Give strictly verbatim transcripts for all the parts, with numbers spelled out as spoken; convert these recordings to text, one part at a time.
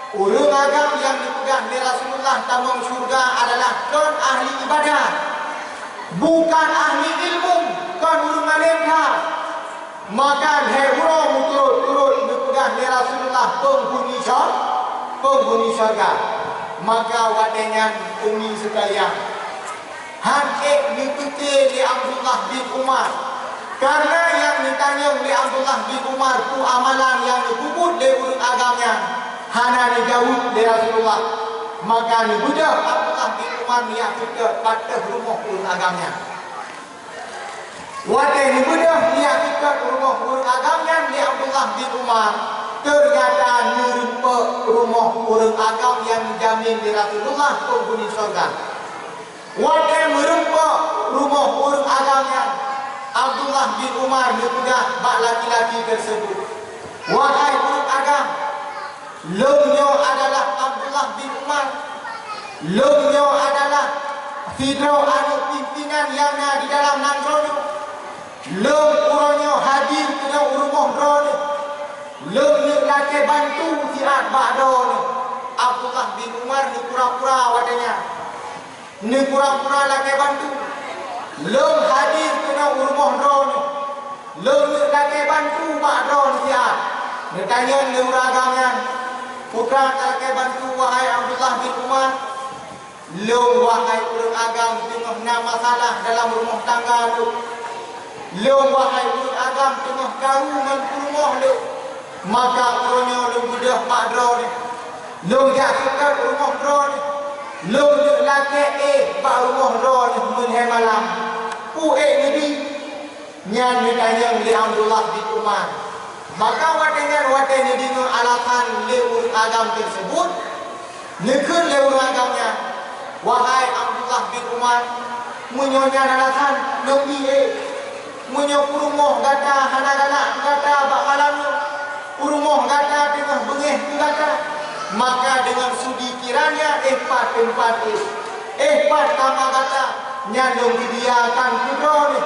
Ureuëng agam nyang geupeugah lé Rasulullah tamong syeuruga adalah kon ahli ibadat, bukan ahli ilmu, kon ureuëng malém that. Maka lhée uroe meuturot-turot geupeugah lé Rasulullah, "Peunghuni sor-, peunghuni syeuruga." Maka watée nyan, umi seukalian, han ék neupeuté lé Abdullah bin Umar, kareuna nyang neutanyong lé Abdullah bin Umar peue amalan nyang neupeubuet lé ureuëng agam nyan hana neujaweueb lé Rasulullah. Maka neubeudôh Abdullah bin Umar neujak seutôt patéh rumoh ureuëng agam nyan. Watée neubeudôh neujak seutôt rumoh ureuëng agam nyan lé Abdullah bin Umar, teunyata neureumpok rumoh ureuëng agam nyang neujamin lé Rasulullah peunghuni syeuruga. Watée meureumpok rumoh ureuëng agam nyan, Abdullah bin Umar neupeugah bak laki-laki teuseubut, "Wahai ureuëng agam, lôn nyoe adalah Abdullah bin Umar. Lôn nyoe adalah sidroe aneuëk pimpénan nyang na di dalam nanggroe nyoe. Lôn uroe nyoe hadir keunoe u rumoh droeneueh. Lôn neuk lakée bantu siat bak droeneueh." Abdullah bin Umar neupura-pura watée nyan. Neupura-pura lakée bantu. Lôn hadir keunoe u rumoh droeneueh. Lôn neuk lakée bantu bak droeneueh siat. Neutanyong lé ureuëng agam nyan, "Peue kah talakée bantu, wahai Abdullah bin Umar?" "Lôn, wahai ureuëng agam, teungoh na masalah dalam rumoh tangga lôn. Lôn, wahai ureuëng agam, teungoh karu ngon peurumoh lôn. Maka uroe nyoe lôn beudôh bak droeneueh. Lôn jak seutôt rumoh droeneueh. Lôn neuk lakée éh bak rumoh droeneueh meulhée malam. Peue ék neubi?" Nyan neutanyong lé Abdullah bin Umar. Maka watée nyan, watée neudeungoe alasan lé ureuëng agam teuseubut, neukheun lé ureuëng agam nyan, "Wahai Abdullah bin Umar, meunyoe nyan alasan, neubi éh. Meunyoe peurumoh gata hana galak keu gata bak malam nyoe, peurumoh gata teungoh beungéh keu gata, maka deungon sudi kiranya éh pat teumpat éh, éh pat kama gata, nyan lôn sediakan keu droeneueh,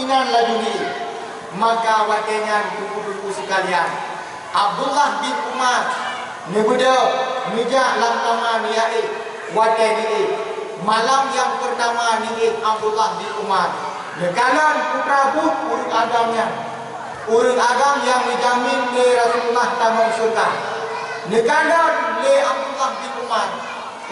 inan laju neuéh." Maka watée nyan, teungku-teungku seukalian, Abdullah bin Umar neubeudôh neujak lam kama neujak éh. Watée neuéh, malam nyang peurtama neuéh Abdullah bin Umar, neukalon putra buet ureuëng agam nyan. Ureuëng agam nyang neujamin lé Rasulullah tamong syeuruga. Neukalon lé Abdullah bin Umar.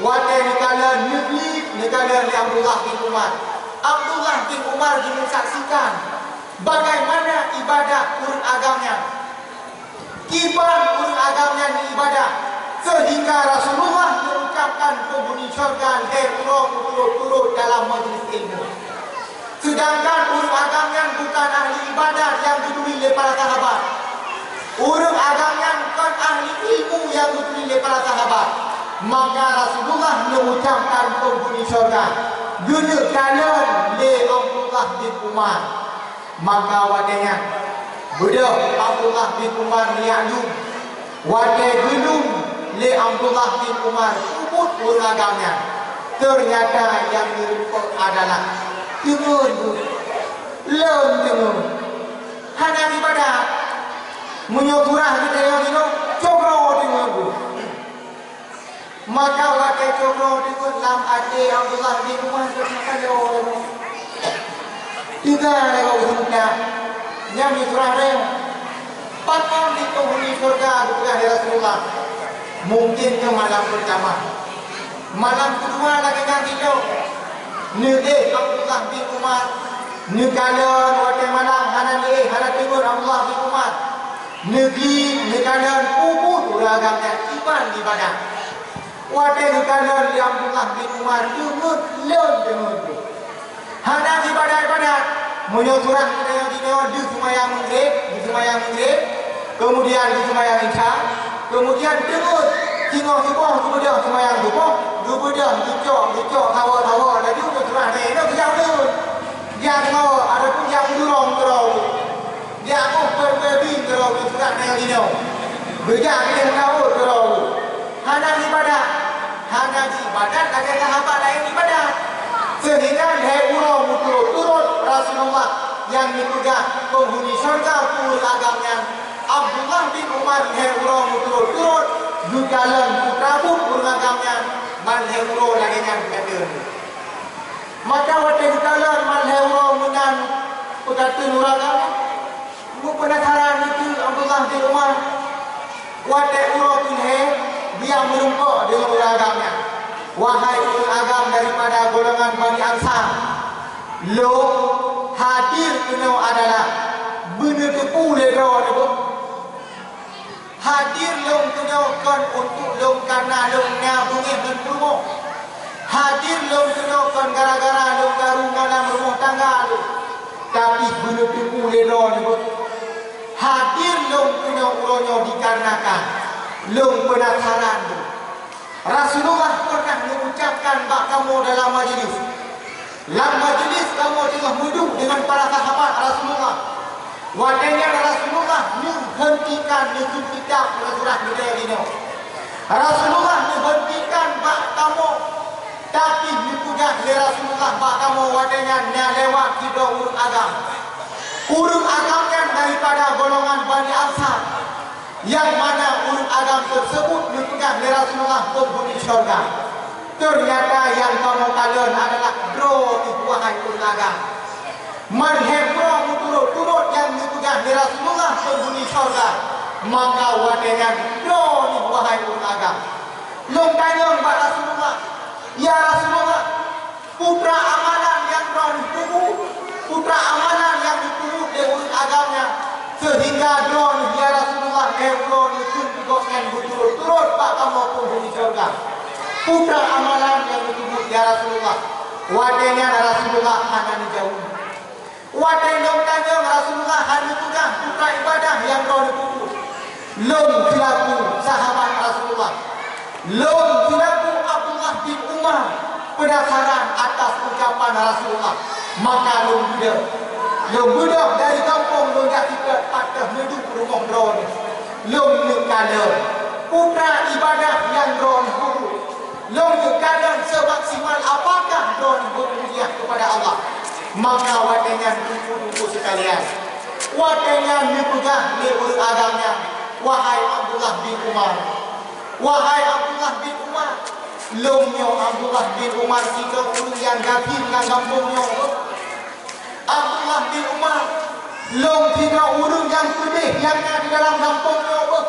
Watée neukalon, neuklik neukalon lé Abdullah bin Umar. Abdullah bin Umar geumeusaksikan bagaimana ibadat ureuëng agam nyan. Kiban ureuëng agam nyan ibadat, seuhingga Rasulullah geuucapkan peunghuni syeuruga lhée uroe meuturot-turot dalam majlis ilmu. Seudangkan ureuëng agam nyan bukan ahli ibadat nyang geuturi lé para sahabat. Ureuëng agam nyan kon ahli ilmu nyang geuturi lé para sahabat. Maka Rasulullah neuucapkan peunghuni syeuruga, geuneukalon lé Abdullah bin Umar. Maka watée nyan, beudôh Abdullah bin Umar neujak lom. Watée geulom lé Abdullah bin Umar peubuet ureuëng agam nyan, teunyata nyang geureumpok adalah teungeut buet. Lom teungeut. Hana ibadat. Meunyoe surah geutanyoe jinoe, cok droe teungeut buet. Maka watée cok droe teungeut, lam até Abdullah bin Umar geupeukayo lagée nyoe. Teuga lagée ureuëng buta, nyan meusurah lagée nyoe, "Pakon di peunghuni syeuruga geupeugah lé Rasulullah?" Mungken nyoe malam peurtama. Malam keudua lagée nyan sidroe. Neuéh Abdullah bin Umar, neukalon watée malam hana neuéh, hana teungeut Abdullah bin Umar. Neuklik neukalon peubuet ureuëng agam nyan kiban ibadat. Watée geukalon lé Abdullah bin Umar, teungeut lom teungeut. Hana ibadat-ibadat. Meunyoe surah geutanyoe jinoe deuh seumayang Maghrib, deuh seumayang Maghrib, keumudian deuh seumayang Isya, keumudian teungeut singoh suboh geubeudôh seumayang suboh, geubeudôh geucok, geucok sawoe-sawoe, laju geusurah lé nyoe geujak ulôn. Jak teungoh, ataupun jak meudurong keudroe. Jak boh peue-peue bie keudroe, geusurat nyan jinoe. Geujak lé Daud keudroe. Hana ibadat. Hana ibadat lagée sahabat laén ibadat. Seuhingga lhée uroe meuturot-turot Rasulullah nyang geupeugah peunghuni syeuruga keu ureuëng agam nyan, Abdullah bin Umar lhée uroe meuturot-turot geukalon Man lhée uroe lagée nyan geutanyoe. Maka watée geukalon man lhée uroe meunan peukateun ureuëng agam, meupeunataran dikeue Abdullah bin Umar. Watée uroe keulhée, dia meurumpok deungon ureuëng agam nyan, "Wahai ureuëng agam daripada golongan Bani Ansar, lôn hadir keunoe adalah beuneuteupeu lé droeneuh." Hadir lôn keunoe kon untuk lôn kareuna lôn na beungéh ngon peurumoh. Hadir lôn keunoe kon gara-gara lôn karu malam rumoh tangga lôn, tapi beuneuteupeu lé droeneuh. Hadir lôn keunoe uroe nyoe dikarenakan lôn peunataran lôn. Rasulullah pernah meuucapkan bak kamoe dalam majlis. Lam majlis kamoe teungoh meuduek deungon para sahabat Rasulullah. Watée nyan Rasulullah neuheuntikan neukheun kitab meunasirah keudée jinoe. Rasulullah neuheuntikan bak kamoe, tapi neupeugah lé Rasulullah bak kamoe watée nyan na lewat sidroe ureuëng agam. Ureuëng agam nyan daripada golongan Bani Ansar. Nyang mana ureuëng agam teuseubut neupeugah lé Rasulullah peunghuni syeuruga. Teunyata nyang kamoe kalon adalah droeneuh, wahai ureuëng agam. Man lhée uroe meuturot-turot nyang neupeugah lé Rasulullah peunghuni syeuruga, maka watée nyan droeneuh, wahai ureuëng agam. Lôn tanyong bak Rasulullah, "Ya Rasulullah, peue teuma amalan nyang droeneuh peubuet, peue teuma amalan nyang geupeubuet lé ureuëng agam nyan, seuhingga droeneuh, ya Rasulullah, lhée uroe neukheun keu gobnyan beuturot-turot bak kamoe peunghuni syeuruga? Peue teuma amalan nyang geupeubuet, ya Rasulullah?" Watée nyan Rasulullah hana neujaweueb. Watée lôn tanyong, Rasulullah hana neupeugah peue teuma ibadah nyang droeneuh peubuet. Lôn seulaku sahabat Rasulullah, lôn seulaku Abdullah bin Umar, peunataran atas ucapan Rasulullah, maka lôn beudôh. Lôn beudôh dari gampông lôn jak siplôh pat teuh meuduek rumoh droeneuh. Lôn neukalon peue teuma ibadah nyang droeneuh peubuet. Lôn neukalon seumaksimal apakah droeneuh beumuliah keupada Allah. Maka watée nyan, teungku-teungku sekalian, watée nyan neupeugah lé ureuëng agam nyan, "Wahai Abdullah bin Umar, wahai Abdullah bin Umar, lôn nyoe Abdullah bin Umar sidroe ureuëng nyang gasien lam gampông nyoe." Abdullah bin Umar, lôn sidroe ureuëng nyang peudeh nyang na di dalam gampông nyoe beuh.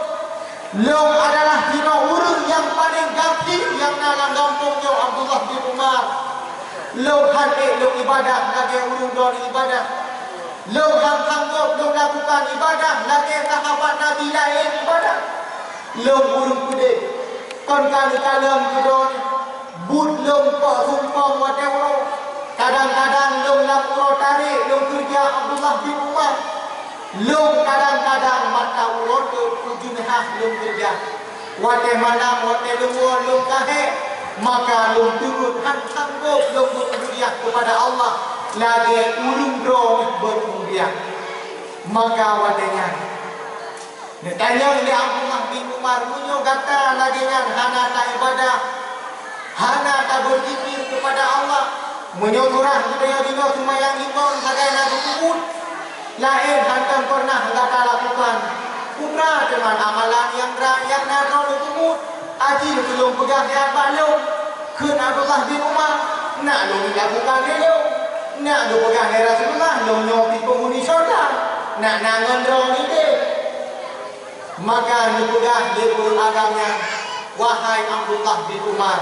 Lôn adalah sidroe ureuëng nyang paleng gasien nyang na lam gampông nyoe, Abdullah bin Umar. Lôn han ék lôn ibadah lagée ureuëng droeneuh ibadah. Lôn han sanggob lôn lakukan ibadah lagée sahabat Nabi laén ibadah. Lôn ureuëng peudeh, kon ka neukalon keu droeneuh. Buet lôn poh sumpong watée uroe. Kadang-kadang lôn lam uroe tarek lôn keureuja, Abdullah bin Umar. Lôn kadang-kadang mata uroe teuk tujoh hah lôn keureuja. Watée malam, watée lôn woe lôn ka hék, maka lôn teuôt han sanggob lôn beuru'yah keupada Allah lagée ureuëng droeneuh beuru'yah. Maka watée nyan, neutanyong lé Abdullah bin Umar, "Meunyoe gata lagée nyan hana taibadah, hana tabeurzikir keupada Allah, meunyoe surah geutanyoe jinoe seumayang limong sagai na geupeubuet, laén hántom peureunah gata lakukan, peue teuma amalan nyang brat nyang na droeneuh peubuet? Aci keu lôn peugah nyan bak lôn," kheun Abdullah bin Umar, "na lôn lakukan lé lôn. Na geupeugah lé Rasulullah lôn nyoe pih peunghuni syeuruga, na, na ngon droeneuh ideh." Maka neupeugah lé ureuëng agam nyan, "Wahai Abdullah bin Umar,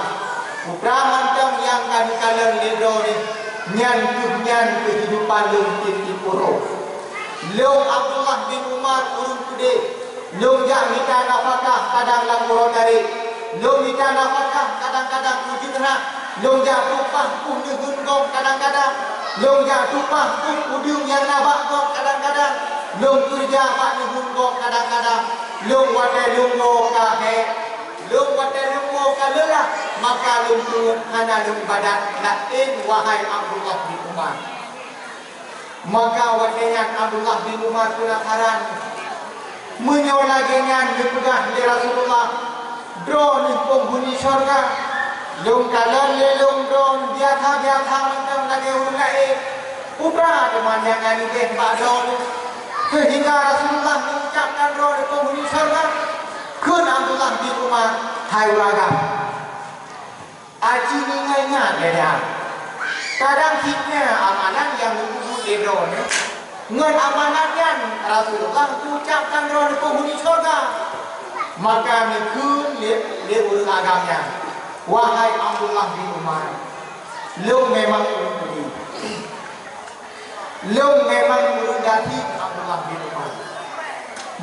peue teuma mantong nyang ka neukalon lé droeneuh, nyan kheueh nyan keuhidupan lôn tieb-tieb uroe. Lôn Abdullah bin Umar ureuëng peudeh, lôn jak mita nafakah kadang lam uroe tarek, lôn mita nafakah kadang-kadang ujeuen rhah, lôn jak tumpah peuet neuheun gob kadang-kadang, lôn jak tumpah peuet udeueng nyang na bak gob kadang-kadang, lôn keureuja bak neuheun gob kadang-kadang, lôn watée lôn woe ka hék, lôn watée lôn woe ka leulah, maka lôn teuôt hana lôn ibadat laén, wahai Abdullah bin Umar." Maka watée nyan Abdullah bin Umar peunataran, "Meunyoe lagée nyan neupeugah lé Rasulullah droeneuh peunghuni syeuruga, lôn kalon lé lôn droeneuh biasa-biasa mantong lagée ureuëng laén, peue teuma nyang na ideh bak droeneuh seuhingga Rasulullah meuucapkan droeneuh peunghuni syeuruga?" Kheun Abdullah bin Umar, "Hai ureuëng agam, Aci ingat-ingat lé nyan. Kadang cit nyan amalan nyang geupeubuet lé droeneuh, ngon amalan nyan Rasulullah geucabkan droeneuh penghuni syurga. Maka neukheun lé, lé ureuëng agam nyan, "Wahai Abdullah bin Umar, lôn memang ureuëng peudeh." Lôn memang ureuëng gasien Abdullah bin Umar.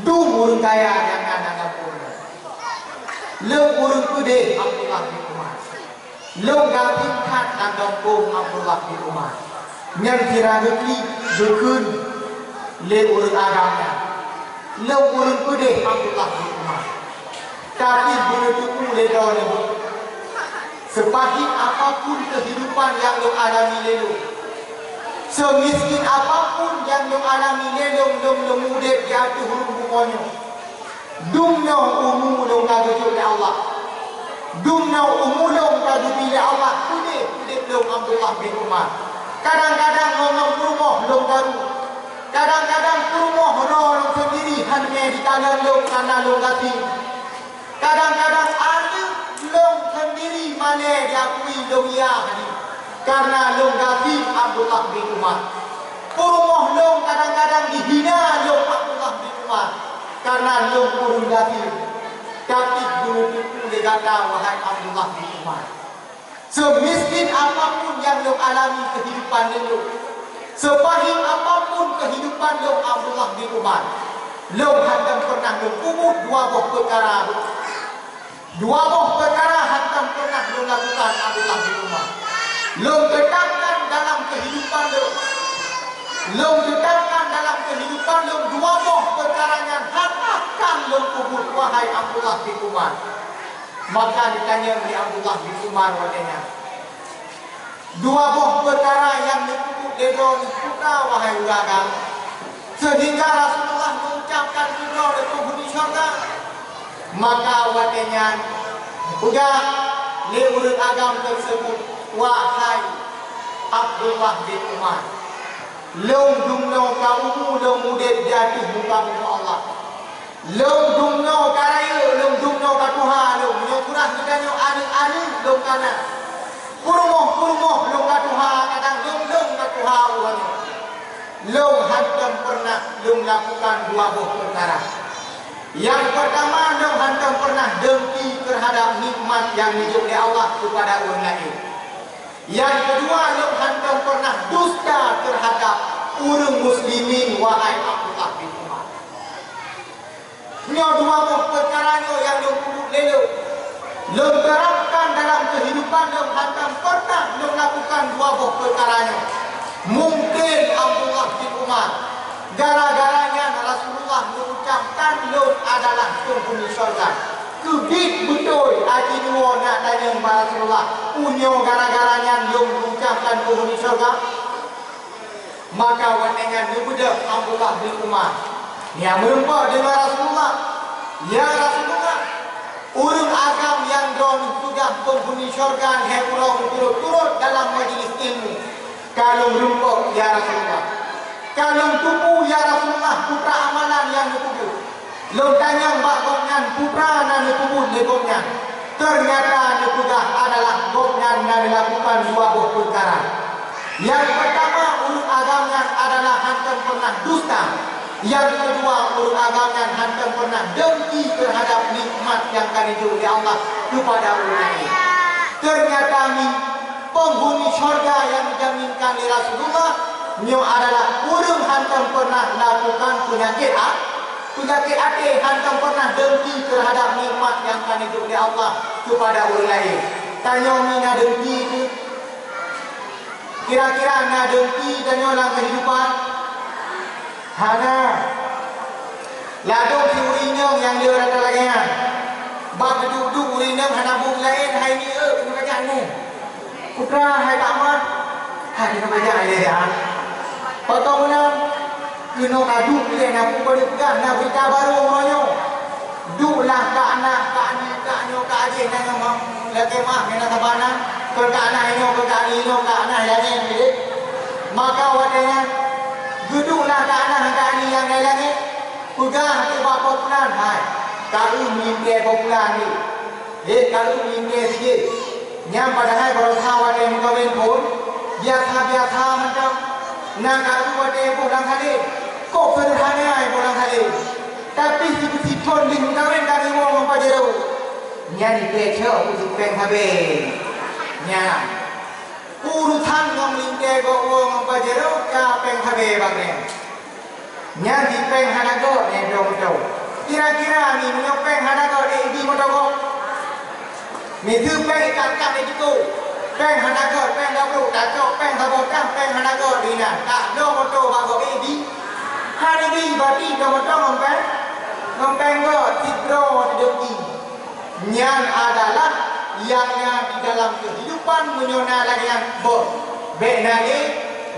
Dum ureuëng kaya nyang na lam gampông nyoe. Lôn ureuëng peudeh Abdullah bin Umar. Lôn gasien that lam gampông Abdullah bin Umar. Nyan sira geuklik geukheun lé ureuëng agam nyan. Lôn ureuëng peudeh Abdullah bin Umar. Tapi beuneuteupeu lé droeneuh, seupahit apapun keuhidupan nyang lôn alami lé lôn, seumiskin apapun nyang lôn alami lé lôn, lôn, lôn udeb di ateueh rhueng bumoe nyoe, dumnoe umu lôn ka geujok lé Allah, dumnoe umu lôn ka geubri lé Allah, udeb, udeb lôn Abdullah bin Umar. Kadang-kadang ngon peurumoh lôn garu. Kadang-kadang peurumoh droe lôn seundiri hana jikalon lôn kareuna lôn gasien. Kadang-kadang aneuk lôn seundiri malée jiakui lôn yah jih kareuna lôn gasien Abdullah bin Umar. Peurumoh lôn kadang-kadang jihina lôn Abdullah bin Umar kareuna lôn ureuëng gasien. Tapi beuneuteupeu lé gata, wahai Abdullah bin Umar, seumiskin apapun nyang lôn alami keuhidupan lôn, seupahit apapun keuhidupan lôn Abdullah bin Umar, lôn hántom peureunah lôn peubuet dua boh peukara. Dua boh peukara hántom peureunah lôn lakukan Abdullah bin Umar. Lôn teutapkan dalam keuhidupan lôn. Lôn teutapkan dalam keuhidupan lôn dua boh peukara nyan hántom lôn peubuet, wahai Abdullah bin Umar. Maka geutanyong lé Abdullah bin Umar watée nyan, "Dua boh peukara nyang neupeubuet lé droeneuh peue, wahai ureuëng agam, seuhingga Rasulullah meuucabkan keu droeneuh penghuni syurga?" Maka watée nyan geupeugah lé ureuëng agam teurseubut, "Wahai Abdullah bin Umar, lôn dumnoe ka umu lôn udeb di ateueh muka bumoe Allah. Lôn dumnoe ka rayeuk, lôn dumnoe ka tuha lôn, nyoe kurang geutanyoe aneuk-aneuk lôn ka na. Peurumoh-peurumoh lôn ka tuha, kadang lôn, lôn ka tuha uroe nyoe. Lôn hántom peureunah lôn lakukan dua boh peukara. Nyang peurtama, lôn hántom peureunah dengki teuhadab nikmat nyang neujok lé Allah keupada ureuëng laén. Nyang keudua, lôn hántom peureunah dusta teuhadab ureuëng muslimin, wahai Abdullah bin Umar." Nyoe dua boh peukara nyoe nyang lôn peubuet lé lôn. Lôn terapkan dalam keuhidupan lôn, hántom peureunah lôn lakukan dua boh peukara nyoe. Mungken Abdullah bin Umar, gara-gara nyan Rasulullah meuucabkan lôn adalah penghuni syurga. Keubiet beutôi aji nyoe na tanyong bak Rasulullah, "Ujoe gara-gara nyan lôn meuucabkan penghuni syurga?" Maka watée nyan geubeudôh Abdullah bin Umar, nyang meureumpok deungon Rasulullah, "Ya Rasulullah, ureuëng agam nyang droeneuh peugah penghuni syurga lhée uroe meuturot-turot dalam majlis ilmu, ka lôn reumpok, ya Rasulullah. Ka lôn tupu, ya Rasulullah, peue amalan nyang neupeubuet." Lôn tanyong bak gobnyan peue na neupeubuet lé gobnyan. Teunyata neupeugah adalah gobnyan na neulakukan dua boh peukara. Nyang peurtama, ureuëng agam nyan adalah hántom peureunah dusta. Nyang keudua, ureuëng agam nyan hántom peureunah dengki teuhadab nikmat nyang ka neujok lé Allah keupada ureuëng laén. Teunyata mi-, penghuni syurga nyang dijaminkan lé Rasulullah nyoe adalah ureuëng hántom peureunah lakukan peunyakét a-, Peunyakét até hántom peureunah dengki teuhadab nikmat nyang ka neujok lé Allah keupada ureuëng laén. Tanyoe mi na dengki keu? Kira-kira na dengki tanyoe lam keuhidupan? Hana. Ladôm si ureuëng inong nyang le rata lagée nyan. Bak geuduek-duek ureuëng inong hana buet laén hai ni eu keuneuk bajak nyoe. Putra hai Pak Mat, hai keuneuk bajak lé ya. Pakon meunan? Keunoe ka duek lé na peue bari peugah na beurita barô uroe nyoe. Duek lah kak na, kak ni, kak nyoe, kak jéh na nyoe mam lakée mah meunan saban na. Keu kak na inoe, keu kak ni inoe, kak na ya nyan bidek. Maka watée nyan geuduek lah kak na, kak ni nyang laén langét. Peugah keu bak po pulan hai, ka eu meulintée po pulan ni. Hé ka eu meulintée si jéh. Nyan padahai baroesa watée meukawen phon biasa-biasa mantong. Na karu watée boh lam saleb, kok seudeurhana boh lam saleb. Tapi sibeusiphon lheueh meukawen ka riwoe ngon Pajero. Nyan ikée cok keu si péng sabe. Nyan. Urusan ngon meulintée gob woe ngon Pajero ka péng sabe bak nyan. Nyan di péng hana gét nyan droe meuto. Kira-kira ni meunyoe péng hana gét, eh, di meuto gét. Miseue péng ikat-ikat di situ. Péng hana gét, péng gabuk tacok, péng saboh tang, péng hana gét di nan. Tak droe meuto bak gét, eh, di. Hana di berarti droe meuto ngon péng. Ngon péng gét, sidroe di dengki. Nyan adalah nyang na di dalam keuhidupan meunyoe na lagée nyan boh. Bék na lé,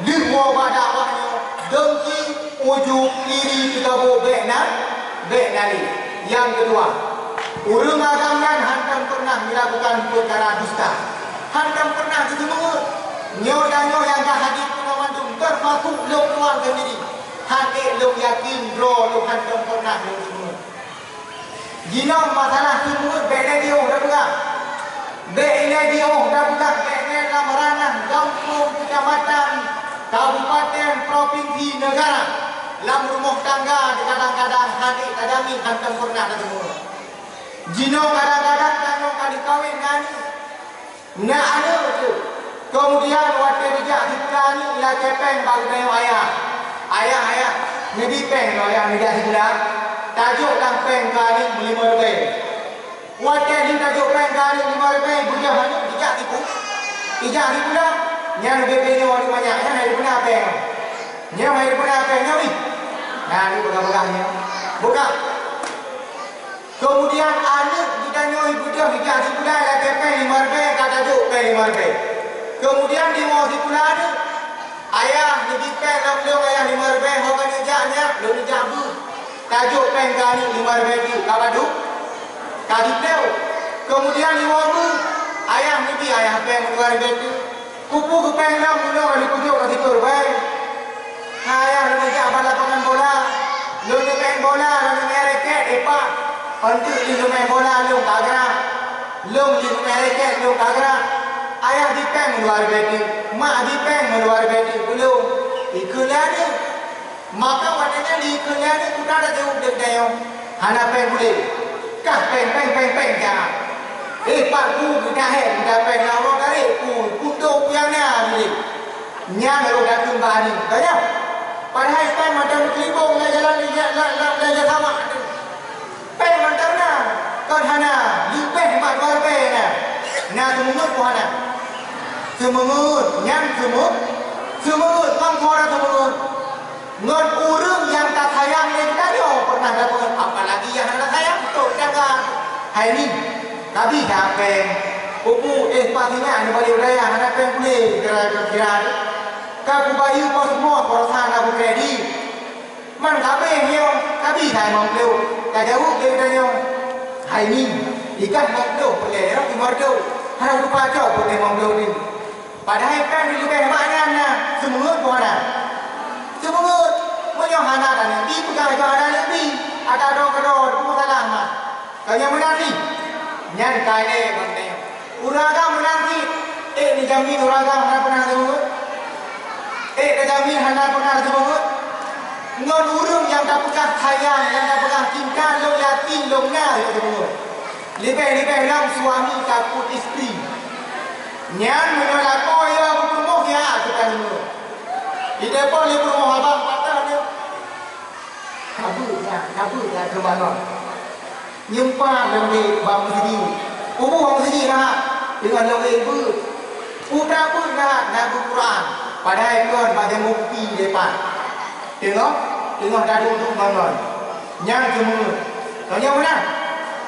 lheueh woe bak dakwah nyoe, dengki, ujub, iri, teugabo bék na, bék na lé. Nyang keudua, ureuëng agam nyan hantom peureunah meulakukan peukara dusta. Hantom peureunah geuseumeungeut. Nyoe dan nyoe nyang ka hadir keunoe mandum, teumasuk lôn tuan sendiri. Han ék lôn yakin droe lôn hantom peureunah lôn seumeungeut. Jinoe masalah seumeungeut bék lé jiôh tapeugah. Bék lé jiôh tapeugah, bék lé lam ranah gampông, keucamatan, kabupaten, propinsi, neugara. Lam rumoh tangga kadang-kadang hana tajamin hantom peureunah taseumeungeut. Jinoe kadang-kadang tanyoe ka jikawén ngon aneuk. Na aneuk teuh. Keumudian watée jijak sikula aneuk, ilakée péng bak geutanyoe ayah. "Ayah, ayah, neubi péng lôn ayah neujak sikula." Tajok lam péng keu aneuk meulimong ribée. Watée jih tajok péng keu aneuk limong ribée, beudôh aneuk jijak tipu. Ijak sikula, nyan leubeh nyoe aneuk manyak, nyan hai beuna péng. Nyoe hai beuna péng nyoe ih. Nah, ni peugah-peugah nyoe. Buka. Keumudian aneuk geutanyoe beudôh ijak sikula, ilakée péng limong ribée, ka tajok péng limong ribée. Keumudian diwoe sikula aneuk, "Ayah, neubi péng lom lôn ayah limong ribée, ho ka neujak nyak, lôn neujak beuet." Tajok péng keu aneuk limong ribée teuk, ka padub, ka jiteuh. Keumudian diwoe beuet, "Ayah, neubi ayah péng dua ribée teuk." Kupu geupéng lom unoe ka jipeuduek ka sikur bai. Hai ayah, lôn jak bak lapangan bola. Lôn neumèe bola, lôn neumèe raket, eh pak. Eunteuk lheuh neumèe bola lôn ka grah. Lôn lheuh neumèe raket lôn ka grah. Ayah jipéng meuluwa ribèe teuk, mak jipéng meuluwa ribèe teuk keu lôn. Ikheun lé aneuk. Maka watèe nyan di kheun lé aneuk, peue tajaweueb lé geutanyoe? Hana péng puléh. Kah péng, péng, péng, péng, jak. Eh, pat peue geunahék geuda péng, na uroe tarek peue, peue tôh peue nyang na puléh. Nyan baru takheun bak aneuk. Tanyong. Padahai péng mantong meukeulibong lam jalan, lam, lam, lam, lam samak tu. Péng mantong na, kon hana, leubeh bak dua ribèe na. Na seumeungeut peue hana? Seumeungeut, nyan seumeungeut. Seumeungeut, kon peue hana seumeungeut. Ngon ureueng nyang tasayang lé geutanyoe peureunah tapeugah, apalagi nyang hana sayang, trok jaga. Hai nyoe, ka bisa péng. Peue-peue, eh, pas ingat nibak di budaya hana péng puléh, kira-kira. Ka kubayeue Cosmo, peurasaan aku kredit. Man ka abéh nyoe, ka bisa limong ploh. Tajaweueb lé geutanyoe. Hai nyoe, ikah limong ploh peureulèe, limong ploh. Hana lupa cok peureulèe limong ploh nyoe. Padahai péng di leubeh bak nyan na, seumeungeut peue hana? Seumeungeut. Meunyoe hana, dan neubi peugah, "Nyoe hana neubi." Ata droe keudroe, peue salah mat? Ka nyan meunan jih. Nyan ka ilèe bak geutanyoe. Ureueng agam meunan jih. Ék neujamin ureueng agam hana peunah seumeungeut? Ék neujamin hana peunah seumeungeut? Ngon ureueng nyang tapeugah sayang, nyang tapeugah cinta, lôn yakin lôn na seumeungeut. Leubeh-leubeh lom suami takot istri. Nyan meunyoe lakoe ya beupeurumoh ya teuka deungoe. Di depan lé peurumoh abang patah dia. Kabeuet nyan, kabeuet nyan keu bangon. Nyeumpang lom lé bang meuseujid. Umu bang meuseujid rahat, teungoh lom lé beuet. Putra beuet rahat na geuh Quran. Padahai kon bak jamong kupi depan. Teungoh, teungoh taduek-duek bangon. Nyan seumeungeut. Nyoe meunan.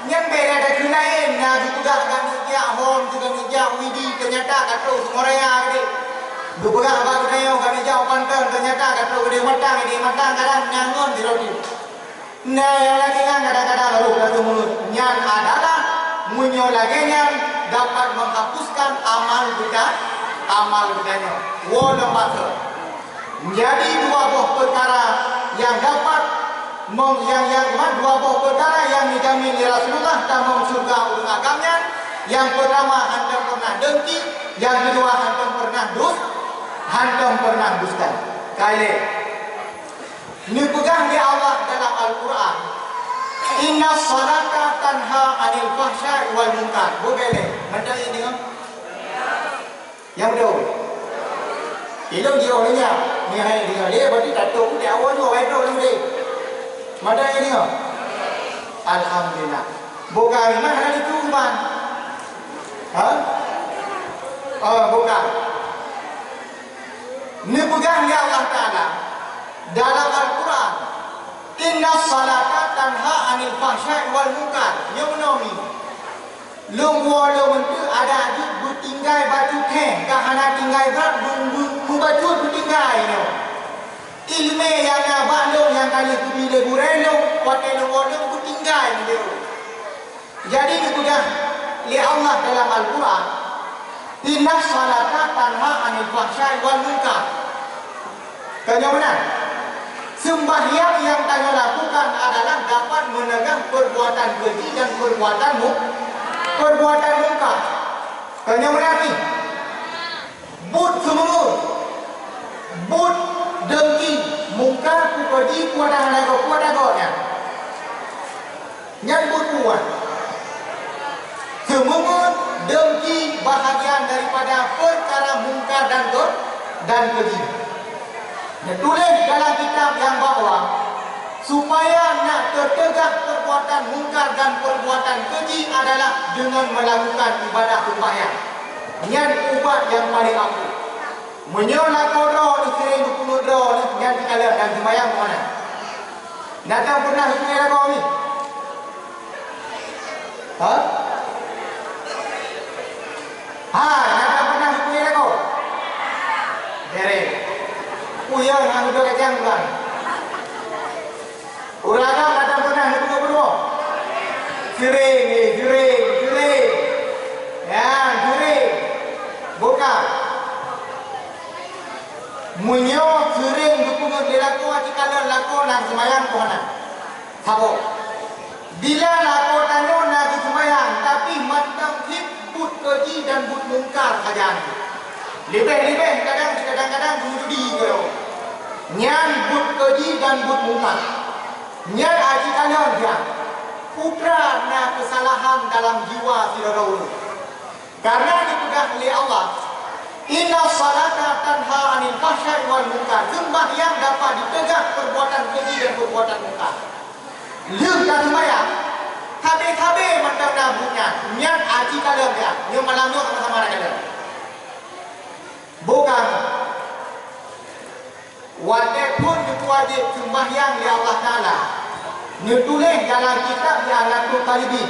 Nyan beda takheun laén, na geupeugah ka neujak hom, ka neujak widi, teunyata ka trok seumoraya geude. Geupeugah bak geutanyoe ka neujak u Panton, teunyata ka trok geude matang, geude matang kadang nyan ngon sidroe teuk. Na nyang lagèe nyan kadang-kadang roh ka seumeungeut. Nyan adalah meunyoe lagèe nyan dapat menghapuskan amal geuta-, amal geutanyoe. Woe lom bak Jadi dua boh peukara nyang dapat mong-, nyang, nyang, dua boh peukara nyang jijamin lé Rasulullah tamong syeuruga ureueng agam nyan, Nyang peurtama hántom peurnah deungki, nyang keudua hántom peurnah dus, hántom peurnah dusta. Ka ilée. Neupeugah lé Allah dalam Al-Qur'an, "Inna salata tanha 'anil fahsya'i wal munkar." Bubé lé, mantong ingat deungoe? Nyang beutôi. Ilôn jiôh lé nyan, meuhai deungoe lé, berarti tato pun di awal nyoe, wai droe lôn deh. Mantong ingat deungoe? Alhamdulillah. Bukan memang hana dicuman. Ha? Oh, bukan. Neupeugah lé Allah Taala dalam Al-Qur'an, "Inna salata tanha 'anil fahsya'i wal munkar." Nyoe meunoe mi. Lôn woe lôn meunteuek adak jeuet beutinggai bacut thée, ka hana tinggai brat, beu-, beu-, beubacut beutinggai nyoe. Ileumé nyang na bak lôn nyang ka lheueh geubi lé gurée lôn, watée lôn woe lôn beutinggai nyoe. Jadi geupeugah lé Allah dalam Al-Qur'an, "Inna salata tanha 'anil fahsya'i wal munkar." Tanyoe meunan, seumbahyang nyang tanyoe lakukan adalah dapat meuneugah peurbuatan keuji dan peurbuatan mu-, peurbuatan mungkar. Tanyoe meunan nih. Buet seumeungeue, buet deungki, mungkar, peue keuji, peue dah lagoe, peue dah goe nyan. Nyan buet-buet. Seumeungeue, deungki bahagian daripada peukara mungkar dan keu-, dan keuji. Neutuléh dalam kitab nyang bahwa supaya nak teuteugah peurbuatan mungkar dan peurbuatan keuji adalah deungon meulakukan ibadah seumbahyang. Nyan ubat nyang paleng ampuh. Meunyoe lakoe droeneuh seuréng geupeungeut droeneuh, nyan teukalon dan seumayang keumanö? Neutang peunah geupeungeut lakoe nyoe? Ha? Ha, neutang peunah geupeungeut lakoe? Seuréng. Uyông nyang geuduek kacang bukan? Ureueng agam ka tapeunah neupeuduek-peuduek? Seuréng, eh, seuréng, seuréng. Nyan, seuréng. Buka. Meunyoe seuréng geupeungeut lé lakoe, teukalon lakoe na geuseumayang keuh hana? Saboh. Bila lakoe tanyoe na geuseumayang, tapi mantong cit buet keuji dan buet mungkar sajan. Leubeh-leubeh kadang, kadang-kadang geujudi keudroe. Nyan buet keuji dan buet mungkar. Nyan aji kalon nyan. Peue teuma na keusalahan dalam jiwa sidroe ureueng. Karena dipeugah lé Allah, "Inna salata tanha 'anil fahsya'i wal munkar." Seumbahyang dapat diteugah peurbuatan keuji dan peurbuatan mungkar. Lheueh taseumayang, sabe-sabe mantong na buet nyan, nyan aji kalon nyan, nyoe malam nyoe sama-sama na kalon. Bukan. Watée phon neupeuwajéb seumbahyang lé Allah Taala, neutuléh dalam kitab I'anatul Talibin.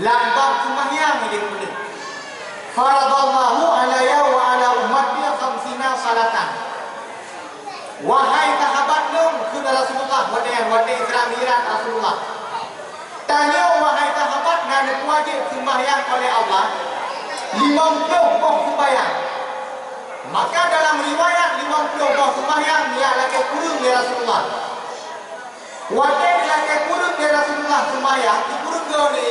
Lam bab seumbahyang idéh puléh, "Faradallahu 'alayya wa 'ala ummati khamsina salatan." Wahai sahabat lôn, kheun Rasulullah, watée, watée Isra Mi'raj Rasulullah. Tanyoe, wahai sahabat, na neupeuwajéb seumbahyang oleh Allah limong ploh boh seumbahyang. Maka dalam riwayat limong ploh boh seumbahyang nyang lakée kureueng lé Rasulullah. Watée lakée kureueng lé Rasulullah seumbahyang, dikureueng goe lé,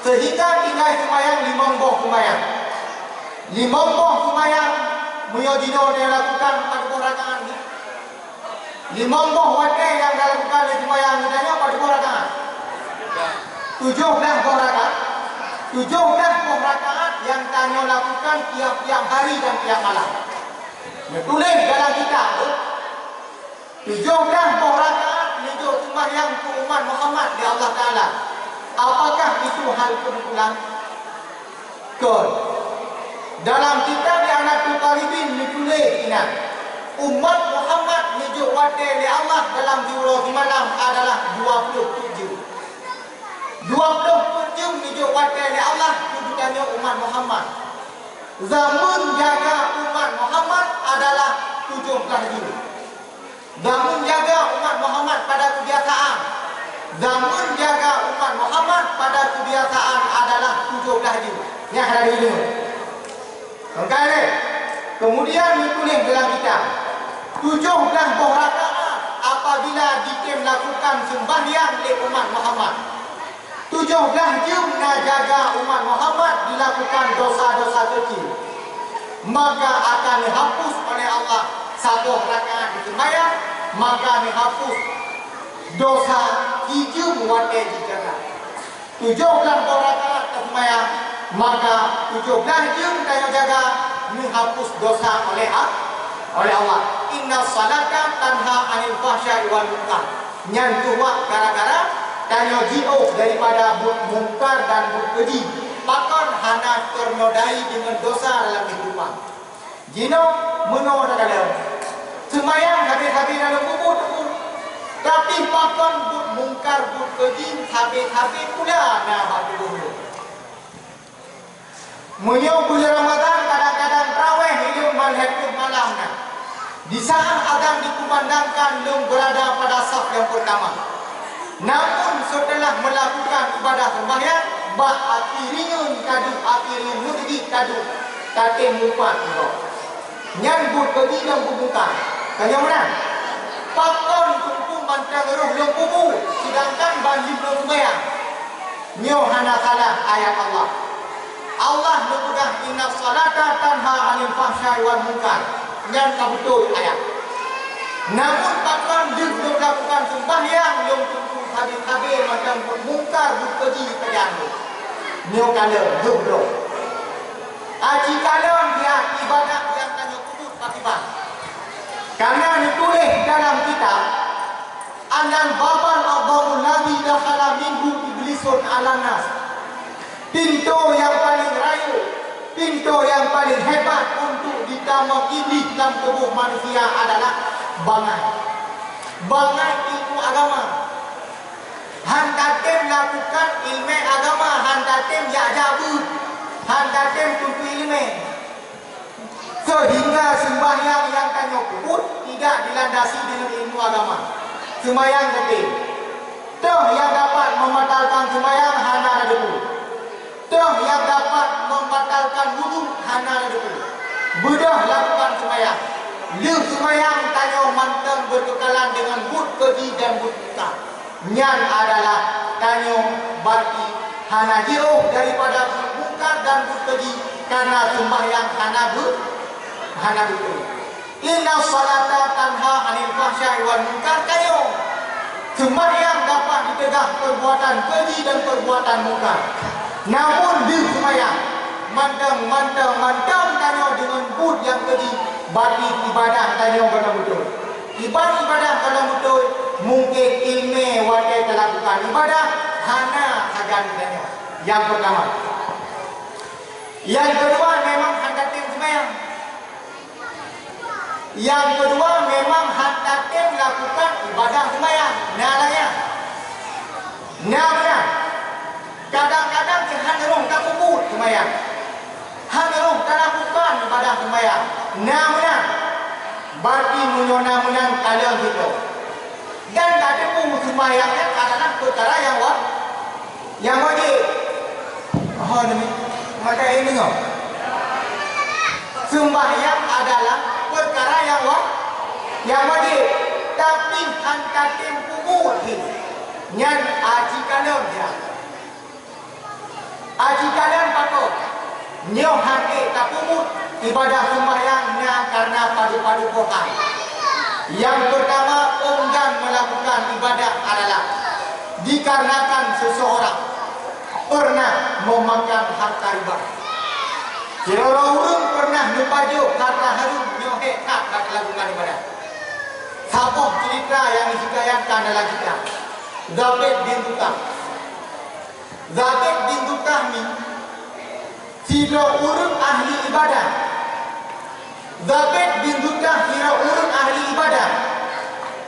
seuhingga tinggai seumbahyang limong boh seumbahyang. Limong boh seumbahyang, meunyoe jinoe talakukan pat boh rakaat nyoe? Limong boh watée nyang talakukan lé seumbahyang geutanyoe pat boh rakaat? Tujoh blah boh rakaat. Tujoh blah boh rakaat nyang tanyoe lakukan tiap-tiap hari dan tiap malam. Neutuléh dalam kitab tu, tujoh blah boh rakaat neujok seumbahyang keu umat Muhammad lé Allah Taala. Apakah itu hal kebetulan? Kon. Dalam kitab I'anatul Talibin neutuléh inan, umat Muhammad neujok watée lé Allah dalam siuroe simalam adalah dua ploh peuet jeuem. Dua ploh peuet jeuem neujok watée lé Allah keu geutanyoe umat Muhammad. Zaman jaga umat Muhammad adalah tujoh blah jeuem. Zaman jaga umat Muhammad pada kebiasaan. Zaman jaga umat Muhammad pada kebiasaan adalah tujoh blah jeuem. Nyan hana diingat. Maka lé, kemudian dituléh dalam kitab, tujoh blah boh rakaat apabila jitem lakukan seumbahyang lé umat Muhammad. Tujoh blaih jeuem na jaga umat Muhammad dilakukan dosa-dosa keucil, maka akan dihapus oleh Allah saboh rakaat diseumayang, maka dihapus dosa sijeuem watée jijaga. Tujoh blaih boh rakaat taseumayang, maka tujoh blaih jeuem tanyoe jaga, dihapus dosa oleh A-, oleh Allah. Inna salata tanha anil fahsya'i wal munkar. Nyan tuwak gara-gara tanyoe jiôh daripada buet mungkar dan buet keji. Pakon hana teunodai deungon dosa dalam keuhidupan. Jinoe meunoe takalon, seumayang sabe-sabe na lam kubu teungku, tapi pakon buet mungkar buet keji sabe-sabe pula na bak tuboh lôn. Meunyoe buleuen Ramadhan kadang-kadang traweh ileueng malhèe ploh malam na. Di saat azan dikumandangkan lôn beurada pada saf nyang peurtama. Namun seuteulah meulakukan ibadah seumbahyang, bak até ringeun ka duek, até ringeun meuseujid ka duek, tatem meupat uroe. Nyan buet keji nyang beumungkar. Ka nyang meunan. Pakon teungku mantong rôh lôn kubu, seudangkan ban lheueh lôn seumbahyang? Nyoe hana salah ayat Allah. Allah neupeugah, "Inna salata tanha anil fahsya'i wal munkar." Nyan ka beutôi ayat. Namun pakon deuh lôn lakukan seumbahyang lôn teungku sabe-sabe mantong buet mungkar buet keji tajak lôn? Nyoe kalon deuh droe. Aci kalon dia ibadat nyang tanyoe peubuet pakriban. Karena neutuléh dalam kitab, "Annal babal a'dhamul ladzi dakhala minhu iblisun 'alan nas." Pintoe nyang paleng rayeuk, pintoe nyang paleng hebat untuk jitamong Iblih lam tuboh manusia adalah bangai. Bangai ilmu agama. Han tatem lakukan ileumèe agama, han tatem jak-jak beuet, han tatem tuntut ileumèe. Seuhingga seumbahyang nyang tanyoe peubuet tidak dilandasi deungon ilmu agama. Seumbahyang sabe. Toh nyang dapat membatalkan seumbahyang hana na debu. Toh nyang dapat membatalkan wudu hana na debu. Beudôh lakukan seumbahyang. Lheueh seumbahyang tanyoe mantong beuteukalan deungon buet keji dan buet buta. Nyan adalah tanyoe berarti hana jiôh daripada buet mungkar dan buet keji, karena seumbahyang hana beu-, hana beutôi. Inna salata tanha 'anil fahsya'i wal munkar, tanyoe. Seumbahyang dapat diteugah perbuatan keji dan perbuatan mungkar. Namun deuh seumbahyang, mantong, mantong, mantong tanyoe deungon buet nyang keji, berarti ibadah tanyoe gohlom beutôi. Iban ibadah gohlom beutôi, mungken ileumèe watèe talakukan ibadah hana sagan tanyoe. Nyang peurtama. Nyang keudua, memang han tatem seumbahyang. Nyang keudua, memang han tatem lakukan ibadah seumbahyang. Na lagèe nyan. Na meunan. Kadang-kadang cit han rôh tapeubuet seumbahyang. Han rôh talakukan ibadah seumbahyang. Na meunan. Berarti meunyoe na meunan, kalon sitoe. Dan tateupeue seumbahyang nyan adalah peukara nyang wa-, nyang wajéb. Ho, nyoe, mata ingat deungö. Seumbahyang adalah peukara nyang wa-, nyang wajéb. Tapi han tatem peubuet jih. Nyan aci kalon nyan. Aci kalon pakon? Nyoe han ék tapeubuet ibadah seumbahyang na kareuna padub-padub boh hal. Nyang peurtama, enggan melakukan ibadah adalah dikarenakan seseorang pernah memakan harta riba. Sidroe ureueng pernah neupajoh harta hareuem, nyoe hék that bak lakukan ibadah. Saboh ceurita nyang jihikayatkan dalam kitab Zabid bin Dutah. Zabid bin Dutah nyan sidroe ureueng ahli ibadah. Zabid bin Dutah sidroe ureueng ahli ibadah.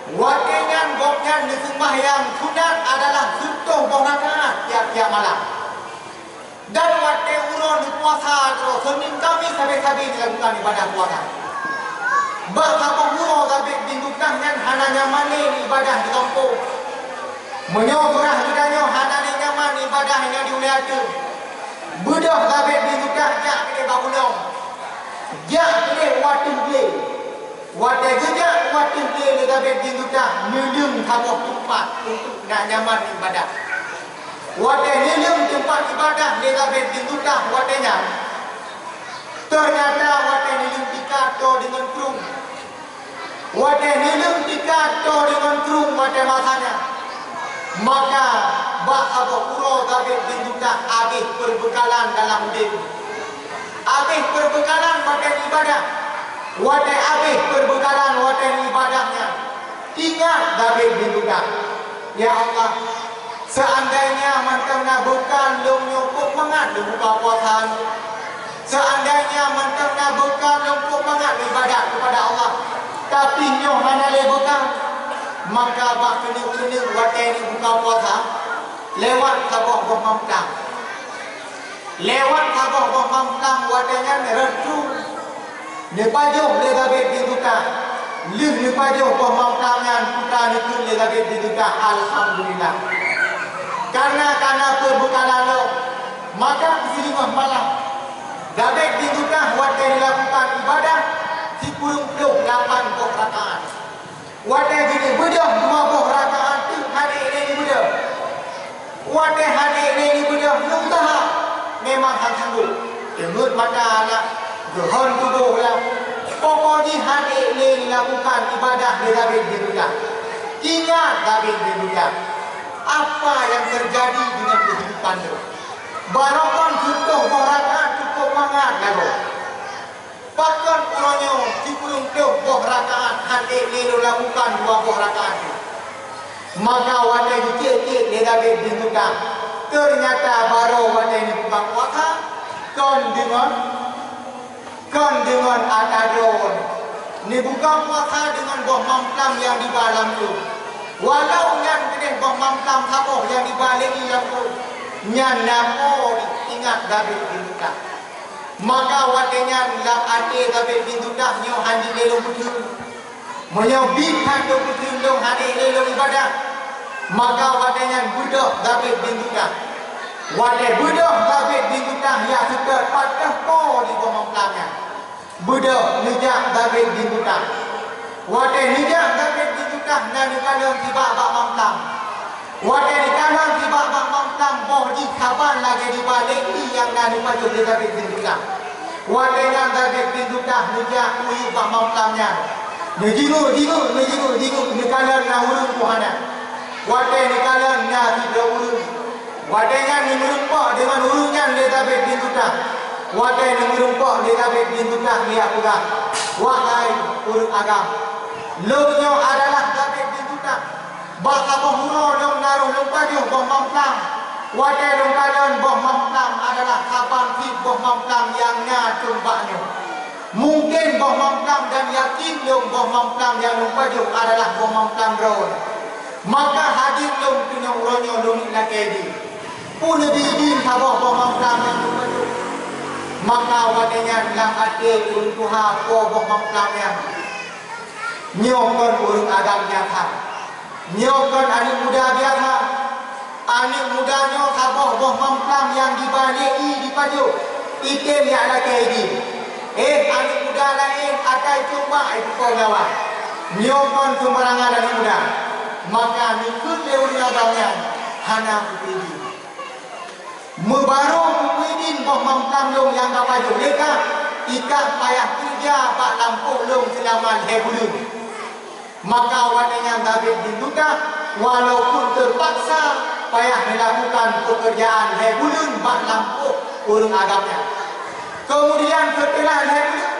Watèe nyan gobnyan neuseumbahyang sunat adalah seutoh boh rakaat tiap-tiap malam. Dan watèe uroe neupuasa droe Senin Kamis sabe-sabe dilakukan ibadah puasa. Bak saboh uroe Zabid bin Dutah nyan hana nyaman lé ibadah di gampông. Meunyoe beurah geutanyoe hana lé nyaman ibadah nyang di ulèe ateueh, beudôh Zabid bin Dutah jak keudeh bak ulông. Jak keudeh u ateueh glé. Watèe geujak u ateueh glé lé Zabid bin Dutah, neuleueng saboh teumpat untuk na nyaman ibadah. Watée neuleueng teumpat iébadat lé Zabid bin Dutah watée nyan, teunyata watée neuleueng tika toe deungon krueng. Watée neuleueng tika toe deungon krueng watée masa nyan, maka bak saboh uroe Zabid bin Dutah habéh peureubeukalan dalam udeb. Habéh peureubeukalan watée iébadat. Watée habéh peureubeukalan watée iébadat nyan, ingat Zabid bin Dutah, "Ya Allah, seuandainya mantong na beukal lôn nyoe kok mangat lôn buka puasa nyoe. Seuandainya mantong na beukal lôn kok mangat lôn iébadat keupada Allah. Tapi nyoe hana lé beukal." Maka bak keuneuk-keuneuk watée neubuka puasa, lewat saboh boh mamplam. Lewat saboh boh mamplam watée nyan rot su neupajoh lé Zabid bin Dutah. Lheueh neupajoh boh mamplam nyan, putra neukheun lé Zabid bin Dutah, "Alhamdulillah." Karena ka na peureubeukalan lom, maka sileungoh malam Zabid bin Dutah watée neulakukan iébadat sikureueng ploh lapan boh rakaat. Watée geuneuk beudôh dua boh rakaat teuk hana lé neubeudôh. Watée hana lé neubeudôh, neuuseuha, memang hana sanggob. Teungeut mata aneuk, geuhon tuboh lam. Pokok jih hana lé neulakukan iébadat lé Zabid bin Dutah. Ingat Zabid bin Dutah, apa yang terjadi dengan kehidupan lôn. Barokon siplôh boh rakaat cukôp mangat lagoe. Pakon uroe nyoe sikureueng ploh boh rakaat hana lé lôn lakukan dua boh rakaat nyoe? Maka watée geucék-cék lé Zabid bin Dutah, teunyata barô watée neubuka puasa, kon deungon, kon deungon ata droe neubuka puasa deungon boh mamplam nyang diba lam krueng. Walau nyan keudeh boh mamplam saboh nyang diba lé i lam krueng, nyan na po ingat Zabid bin Dutah. Maka watée nyan lam até Zabid bin Dutah nyoe hana lé lôn peuteun. Meunyoe biet that lôn peuteun lôn hana lé lôn iébadat, maka watée nyan beudôh Zabid bin Dutah. Watée beudôh Zabid bin Dutah, ya seutôt pat teuh po di boh mamplam nyan. Beudôh neujak Zabid bin Dutah. Watée neujak Zabid bin Dutah na neukalon sibak bak mamplam. Watée neukalon sibak bak mamplam, boh jih saban lagée diba lé i nyang na neupajoh lé Zabid bin Dutah. Watée nyan Zabid bin Dutah neujak kuyue bak mamplam nyan. Neujingeuk-jingeuk, neujingeuk-jingeuk, neukalon na ureuëng tuha nyan. Watée neukalon na sidroe ureuëng. Watée nyan neumeureumpok deungon ureuëng nyan lé Zabid bin Dutah. Watée neumeureumpok lé Zabid bin Dutah, geujak peugah, "Wahai ureuëng agam, lôn nyoe adalah Zabid bin Dutah. Bak saboh uroe lôn na rôh lôn pajoh boh mamplam. Watée lôn kalon boh mamplam adalah saban cit boh mamplam nyang na teuma bak nyoe. Mungken boh mamplam dan yakin lôn boh mamplam nyang lôn pajoh adalah boh mamplam droe. Maka hadiet lôn keunoe uroe nyoe lôn lakée idin. Peue neubi idin saboh boh mamplam nyang lôn pajoh?" Maka watée nyan lam até ureuëng tuha po boh mamplam nyan, "Nyoe kon ureuëng agam nyang that. Nyoe kon aneuëk muda biasa. Aneuëk muda nyoe saboh boh mamplam nyang diba lé i dipajoh, item jak lakée idin. Eh, aneuëk muda laén akai cuba ipeuko nyawa. Nyoe kon seumarangan aneuëk muda." Maka neukheun lé ureuëng agam nyan, "Hana kupeue idin. Meubarô kupeue idin boh mamplam lôn nyang ka pajoh lé kah, i kah payah keureuja bak lampôh lôn seulama lhée buleuen." Maka watée nyan Zabid bin Dutah, walaupun teupaksa, payah meulakukan peukeurjaan lhée buleuen bak lampôh ureuëng agam nyan. Keumudian, seuteulah lhée buleuen,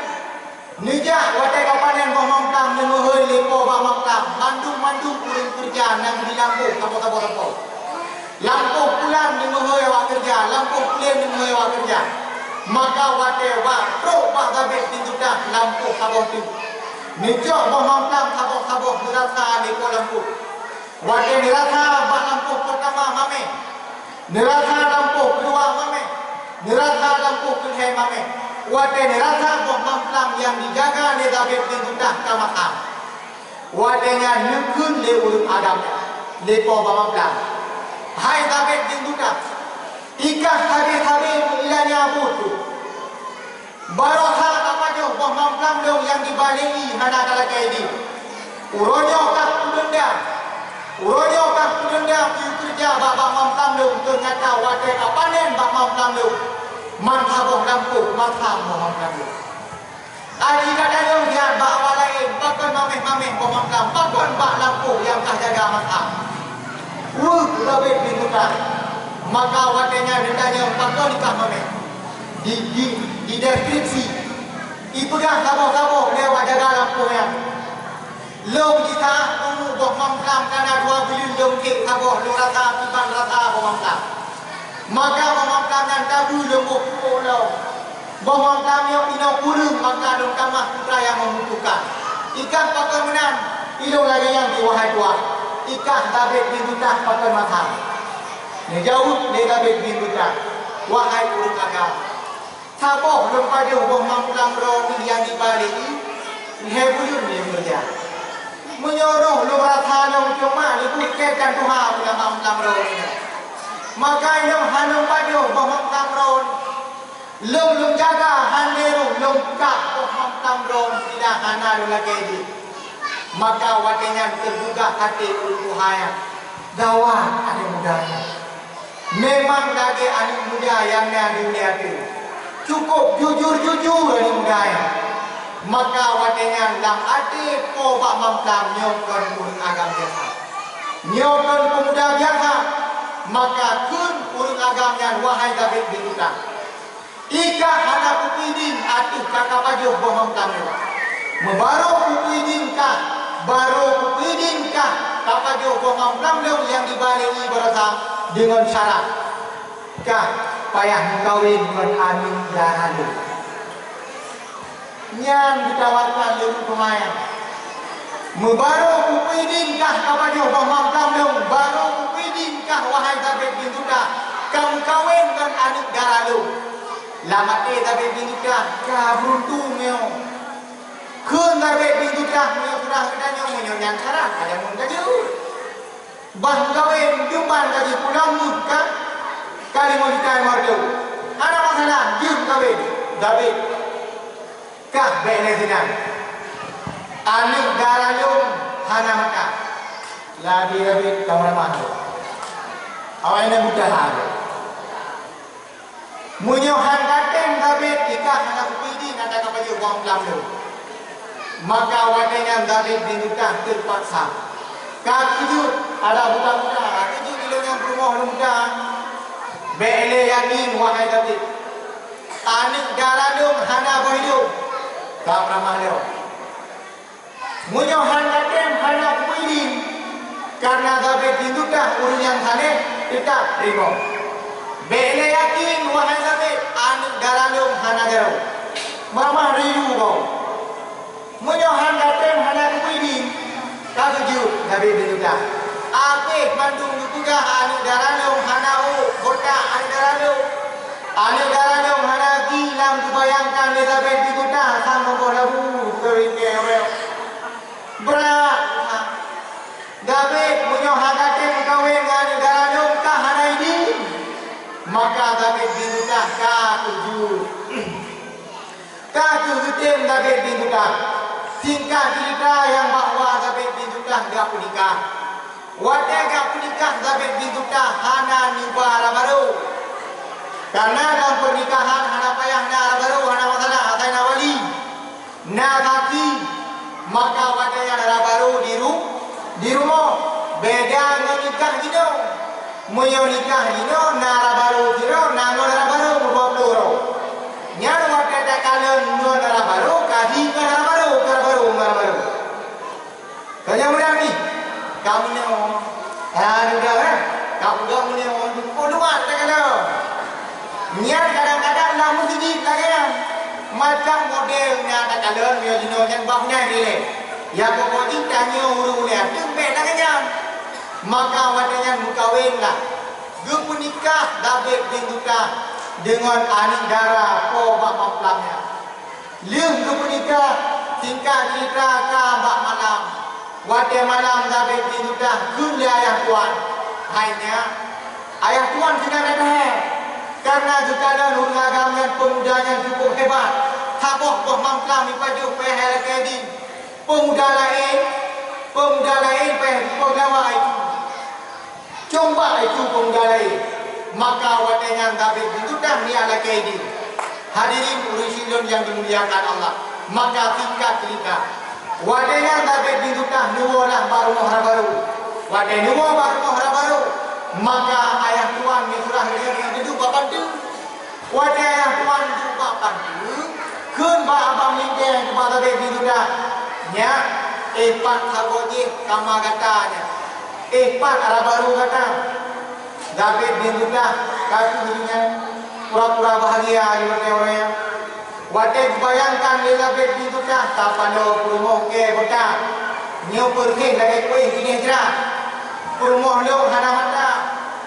neujak watée ka panen boh mamplam, neumeuhôi lé po bak mamplam, mandum-mandum ureuëng keureuja nyang di lampôh saboh-saboh lampôh. Lampôh pulan neumeuhôi awak keureuja, lampôh pulen neumeuhôi awak keureuja. Maka watée wak trok bak Zabid bin Dutah lampôh saboh teuk. Neucok boh mamplam saboh-saboh neurasa lé po lampôh. Watée neurasa bak lampôh peurtama mameh, neurasa lampôh keudua mameh, neurasa lampôh keulhée mameh. Watée neurasa boh mamplam nyang jijaga lé Zabid bin Dutah ka masak. Watée nyan neukheun lé ureuëng agam nyan lé po bak mamplam, "Hai Zabid bin Dutah, i kah sabe-sabe meuilanya buet tu. Baroesa ka pajoh boh mamplam lôn nyang diba lé i hana ka lakée idin. Uroe nyoe kah kudeundam. Uroe nyoe ka kudeundam keu keureuja bak Bang Mamplam lôn, ternyata watée ka panen Bang Mamplam lôn, man saboh lampôh masam Bang Mamplam lôn. Aji ka tanyong siat bak awak laén, pakon maméh-maméh Bang Mamplam, pakon bak lampôh nyang ka jaga masam. Weueh, Zabet bin Tutam. Maka watée nyan neutanyong pakon ikah maméh. Di, di, di deskripsi, ipeugah saboh-saboh lé awak jaga lampôh nyan. Lôn di saát umu boh Mamplam ka na dua buleuen lôn ék saboh, lôn rasa kiban rasa boh Mamplam. Maka boh Mamplam nyan tabu lôn boh pupuk lom. Boh Mamplam nyoe inoe kureueng, maka lôn tamah putra nyang membutuhkan. Ikah pakon meunan, ilôn lagée nyan di wahai tuah. Ikah Zabet bin Tutam pakon masam. Neujaweueb lé Zabet bin Tutam, wahai ureuëng agam. Saboh lôn pajoh boh Mamplam droeneuh nyang di balée i, lhée buleuen lé meureuja. Meunyoe roh lôn rasa lom cuma leubeh keu tan tuha ulama Mamplam droeneuh. Maka ilôn hana lôn pajoh boh Mamplam droeneuh. Lôn, lôn jaga hana roh lôn kah boh Mamplam droeneuh bila hana lôn lakée jih. Maka watée nyan teugugah até ureuëng tuha nyan, gawat até muda nyan. Memang lagée aneuëk muda nyang na di ulée ateueh. Cukup jujur-jujur aneuëk muda nyan. Maka watée nyan lam até Po Bak Mamplam nyoe kon ureuëng agam biasa. Nyoe kon peumuda biasa. Maka kheun ureuëng agam nyan, wahai Zabet bin Tutam. Ikah hana kupeudin ateueh ka kapajoh boh Mamplam lôn. Meubarô kupeudin kah, barô kupeudin kah kapajoh boh Mamplam lôn nyang di balée i baroesa deungon syarat kah payah meukawen ngon aneuëk dara lôn. Nyan geutawarkan lé ureuëng teuma nyan. Meubarô kupeudin kah kapajoh boh Mamplam lôn, barô kupeudin kah wahai Zabet bin Tutam, ka meukawen ngon aneuëk dara lôn. Lam até Zabet bin Tutam ka beuruntung nyoe. Kheun Zabet bin Tutam, meunyoe surah geutanyoe, meunyoe nyan syarat, ada mun ka jeuet. Bah meukawen, jumban ka jipeulang meuh ka, ka limong juta limong reutôh. Hana masalah, jeuet meukawen. Zabet, kah bék lé sinan. Aneuëk dara lôn hana mata. Lagi Zabet ka meuramah lôn. Awai na buta ha lôn. Meunyoe han ka tem Zabet, ikah hana kupeudin ata kapajoh boh Mamplam lôn. Maka watée nyan Zabet bin Tutam teupaksa. Ka keujeuet, ada buta-buta, ka keujeuet ilôn nyang peurumoh lôn buta. Bék lé yakin, wahai Zabet. Aneuëk dara lôn hana boh idong. Ka meuramah lôn. Meunyoe han ka tem hana kupeudin, kareuna Zabet bin Tutam ureuëng nyang saléh, teutab teurimong. Bék lé yakin, wahai Zabet, aneuëk dara lôn hana jaroe. Meuramah riru goe. Meunyoe han ka tem hana kupeudin, ka keujeuet Zabet bin Tutam. Abéh mandum geupeugah aneuëk dara lôn hana ôk, botak aneuëk dara lôn. Aneuëk dara lôn hana geuh lam geubayangkan lé Zabet bin Tutam sang meuboh labu geuringkée awék. Brat! Zabet, meunyoe han ka tem meukawen ngon aneuëk dara lôn ka hana idin, maka Zabet bin Tutam ka keujeuet. Ka kheueh geutem Zabet bin Tutam. Singkat ceurita nyang bahwa Zabet bin Tutam geupeunikah. Watée geupeunikah Zabet bin Tutam hana neuba raba barô. Kareuna lam peunikahan hana payah na raba barô, hana masalah, asai na wali, na saksi, maka watée nyan raba barô di ru-, di rumoh. Beda ngon nikah jinoe. Meunyoe nikah jinoe na raba barô sidroe, na ngon raba barô meudua ploh droe. Nyan watée takalon ngon raba barô, ka jih ngon raba barô, ka raba barô ngon raba barô. Ka nyang meunan jih, ka meunyoe, ha, dudoe, eh, ka peugah meunyoe, oh, luwat takalon. Nyan kadang-kadang lam meuseujid lagée nyan. Macam model nyang takalon meunyoe jinoe nyan bah nyan ilée. Ya pokok jih tanyoe ureuëng ulée ateueh bék lagée nyan. Maka watée nyan meukawenlah. Geupeunikah Zabet bin Tutam deungon aneuëk dara Po Bak Mamplam nyan. Lheueh geupeunikah, singkat ceurita ka bak malam. Watée malam Zabet bin Tutam kheun lé ayah tuan, "Hai nyak, ayah tuan sinan that hé, kareuna geukalon ureuëng agam nyan peumuda nyang cukup hebat, saboh boh Mamplam jipajoh payah lakée idin. Peumuda laén, peumuda laén payah jipoh lawa itu." Cong bak itu pemuda laén, maka watée nyan Zabet bin Tutah neulakée idin. Hadirin ureuëng sidroe nyang dimuliakan Allah, maka singkat cerita, watée nyan Zabet bin Tutah neuwoe lah bak rumoh hara barô. Watée neuwoe bak rumoh hara barô, maka ayah tuan neusurah lé nyan dudoe bak panteue. Watée ayah tuan duek bak panteue, kheun bak abang linteng keu bak Zabet bin Tutah, "Nyak, éh pat sagoe jih kama gata nyan? Éh pat hara barô gata?" Zabet bin Tutah ka keuh nyan pura-pura bahagia di watée uroe nyan. Watée geubayangkan lé Zabet bin Tutah tapanoe peurumoh kée bota, nyoe peureuleh lagée kuéh binéh jrat. Peurumoh lôn hana mata,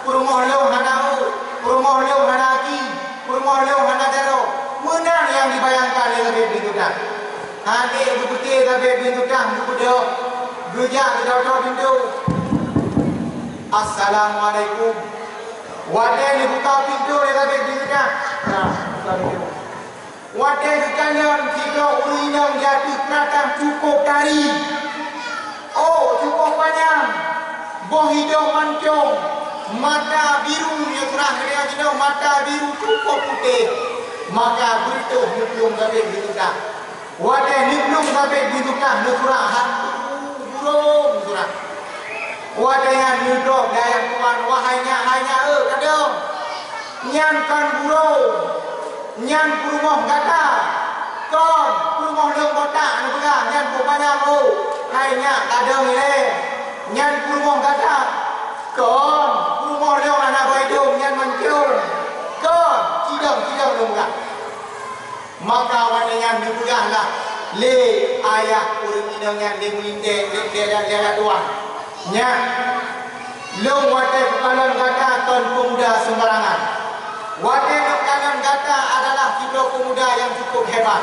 peurumoh lôn hana ôk, peurumoh lôn hana aki, peurumoh lôn hana jaroe. Meunan nyang jibayangkan lé Zabet bin Tutah. Hana geupeugah Zabet bin Tutah geubeudôh, geujak geutoe-toe pintoe. "Assalamualaikum." Watée neubuka pintoe lé Zabet bin Tutah, nah, buka pintoe. Watée geukalon sidroe ureuëng inong di ateueh peuratang cukôp tari. Oh, cukôp panyang, boh hidông mancong, mata biru, nyoe surah geutanyoe jinoe mata biru cukôp putéh. Maka beureutoh neuplueng Zabet bin Tutah. Watée neuplueng Zabet bin Tutah neusurah, han gurông neusurah. Watée nyan neudrob lé ayah tuan, "Wahai nyak, hai nyak, eh, kadang nyan kon gurông." Nyan peurumoh gata, kon peurumoh lôn botak neupeugah nyan peupanyang rhot, hai nyak, ladôm ilée. Nyan peurumoh gata, kon peurumoh lôn hana boh idông nyan mancong, kon cidong-cidong lôn peugah. Maka watée nyan neupeugah lah lé ayah ureuëng inong nyan lé meulintée lé, lé, lé, lé ayah tuan. Nyan, lôn watée kukalon gata kon peumuda seumbarangan. Watée lôn kalon gata adalah sidroe peumuda nyang cukup hebat.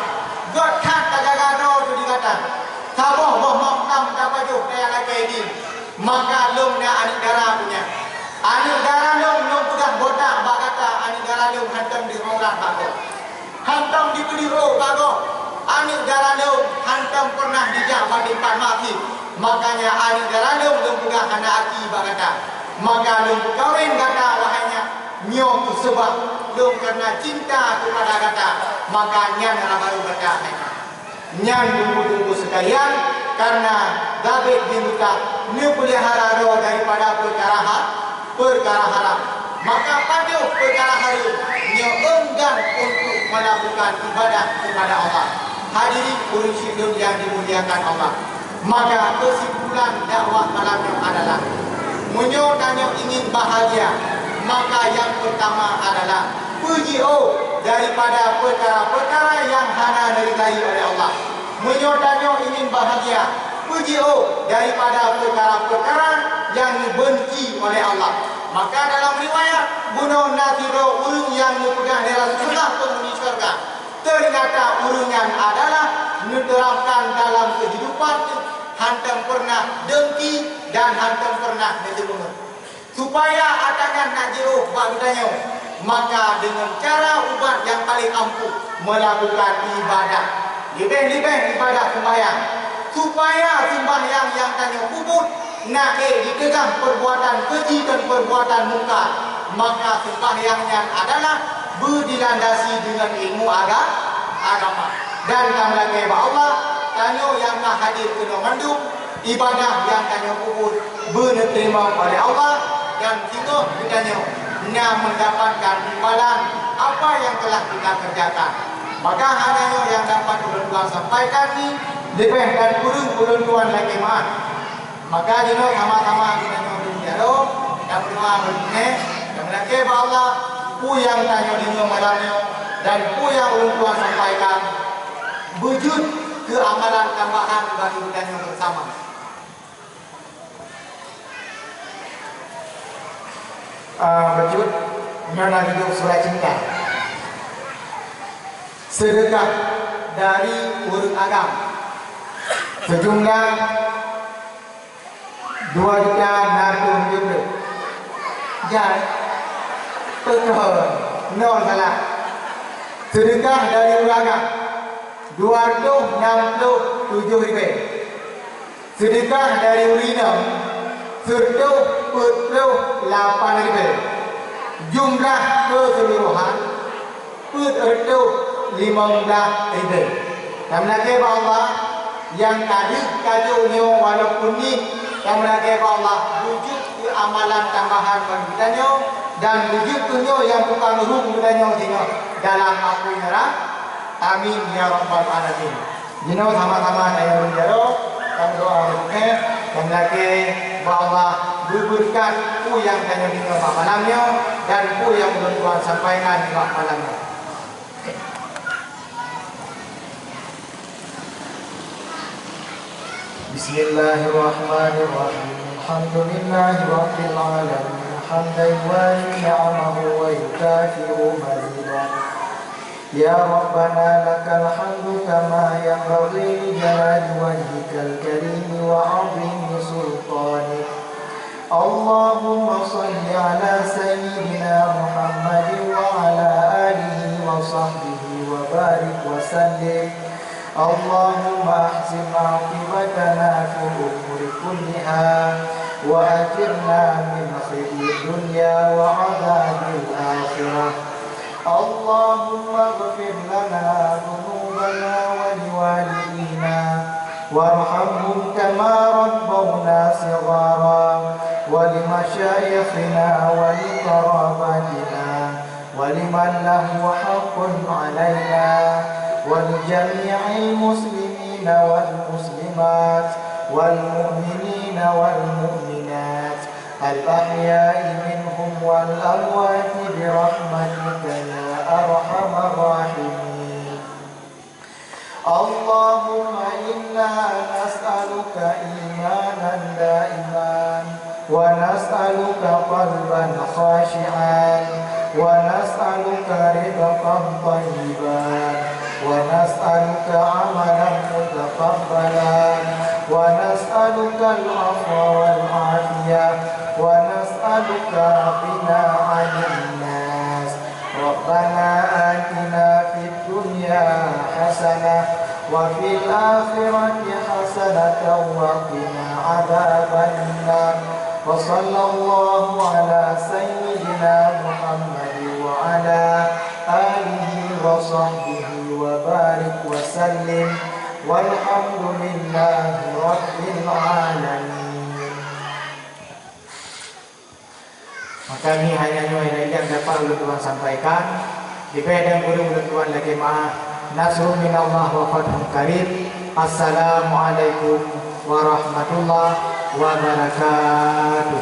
Göt that tajaga droe teuh di gata. Saboh boh makam tapajoh kaya lakée idin. Maka lôn na aneuëk dara punya. Aneuëk dara lôn, lôn peugah botak bak gata, aneuëk dara lôn hántom deuh aurat bak gob. Hántom dipeudeuh ôk bak gob. Aneuëk dara lôn hántom peureunah jijak bak teumpat maksiet. Makanya aneuëk dara lôn, lôn peugah hana aki bak gata. Maka lôn peukawen gata, wahai nyak, nyoe keuh seubab lôn kareuna cinta keupada gata. Maka nyan hara barô gata hai nyak. Nyan, Teungku-teungku sekalian, kareuna Zabet bin Tutah neupeulihara droe daripada peukara ha-, peukara haram. Maka padub peukara hareuem nyoe enggan untuk melakukan ibadah kepada Allah. Hadirin ureuëng syedara nyang dimuliakan Allah, maka keusimpulan dakwah malam nyoe adalah, meunyoe tanyoe ingin bahagia, maka nyang peurtama adalah peujiôh daripada peukara-peukara nyang hana neuridai oleh Allah. Meunyoe tanyoe ingin bahagia, peujiôh daripada peukara-peukara nyang neubeunci oleh Allah. Maka dalam riwayat, bunoe na sidroe ureuëng nyang neupeugah lé Rasulullah penghuni syurga. Teunyata ureuëng nyan adalah neuteurapkan dalam keuhidupan, hántom peureunah deungki dan hántom peureunah neudeumeung. Supaya atra nyan na jiôh bak geutanyoe, maka deungon cara ubat nyang paleng ampuh, meulakukan ibadah, leubeh-leubeh ibadah seumbahyang, supaya seumbahyang nyang tanyoe peubuet na ék jiteugah peurbuatan keuji dan peurbuatan mungkar, maka seumbahyang nyan adalah beudilandasi deungon ilmu aga-, agama. Dan tameulakée bak Allah, tanyoe nyang ka hadir keunoe mandum, ibadah nyang tanyoe peubuet beuneuteurimong oleh Allah, dan singoh geutanyoe na meundapatkan imbalan apa nyang telah kita kerjakan. Maka hanya nyoe nyang dapat ulôn tuan sampaikan nyoe, leubeh dan kureueng ulôn tuan lakée meu'ah. Maka jinoe sama-sama geutanyoe lôn jaroe dan meudoa meunyoe, dan meulakée bak Allah, peue nyang tanyoe deungoe malam nyoe dan peue nyang ulôn tuan sampaikan, beujeuet keu amalan tambahan bagi geutanyoe beusama. Ah, beujeuet, nyoe na judul surat cinta. Seudeukah dari ureuëng agam. Seujumlah dua juta enam ratus tujuh puluh. Jai. Beutôi. Nol salah. Seudeukah dari ureuëng agam, dua ratus enam puluh tujuh ribèe. Seudeukah dari ureuëng inong, Sireutôh peuet ploh lapan ribèe. Jumlah keuseuluruhan peuet reutôh limong blah ribèe. Tameulakèe bak Allah, nyang ka deuh ka jok nyoe walaupun nit, tameulakèe bak Allah beujeuet keu amalan tambahan bagi geutanyoe dan beujeuet keu nyoe nyang tukang rhom geutanyoe singoh dalam apui neuraka. Amin ya rabbal alamin. Jinoe sama-sama tanyoe meujaroe, tameudoa beukeuh, tameulakèe bak Allah beubeureukat peue nyang tanyoe deungö bak malam nyoe dan peue nyang ulôn tuan sampaikan bak malam nyoe. Bismillahirrahmanirrahim. Alhamdulillahirabbil alamin. Hamdan yuwafi ni'amahu wa yukafi'u mazidah. Ya Rabbana lakal hamdu kama yanbaghi li jalali wajhikal karimi wa 'azimi sultanik. Allahumma shalli ala sayyidina Muhammadin wa ala alihi wa sahbihi wa barik wa sallim. Allahumma ahsin 'aqibatana fil umuri kulliha wa ajirna min khizyid dunya wa 'adzabil akhirah. اللهم اغفر لنا ذنوبنا ولوالدينا وارحمهم كما ربونا صغارا ولمشايخنا ولقراباتنا ولمن له حق علينا ولجميع المسلمين والمسلمات والمؤمنين والمؤمنات الأحياء منهم والأموات برحمتك يا أرحم الراحمين. اللهم إنا نسألك إيمانا دائما ونسألك قلبا خاشعا ونسألك رزقا طيبا ونسألك عملا متقبلا ونسألك العفو والعافية ونسألك غنى عن الناس. ربنا آتنا في الدنيا حسنة وفي الآخرة حسنة وقنا عذاب النار. وصلى الله على سيدنا محمد وعلى آله وصحبه وبارك وسلم. والحمد لله رب العالمين. Maka nyoe hanya nyoe nyang dapat ulôn tuan sampaikan. Leubeh dan kureueng ulôn tuan lakèe meu'ah. Nasrun minallah wa fathun qarib. Assalamualaikum warahmatullahi wabarakatuh.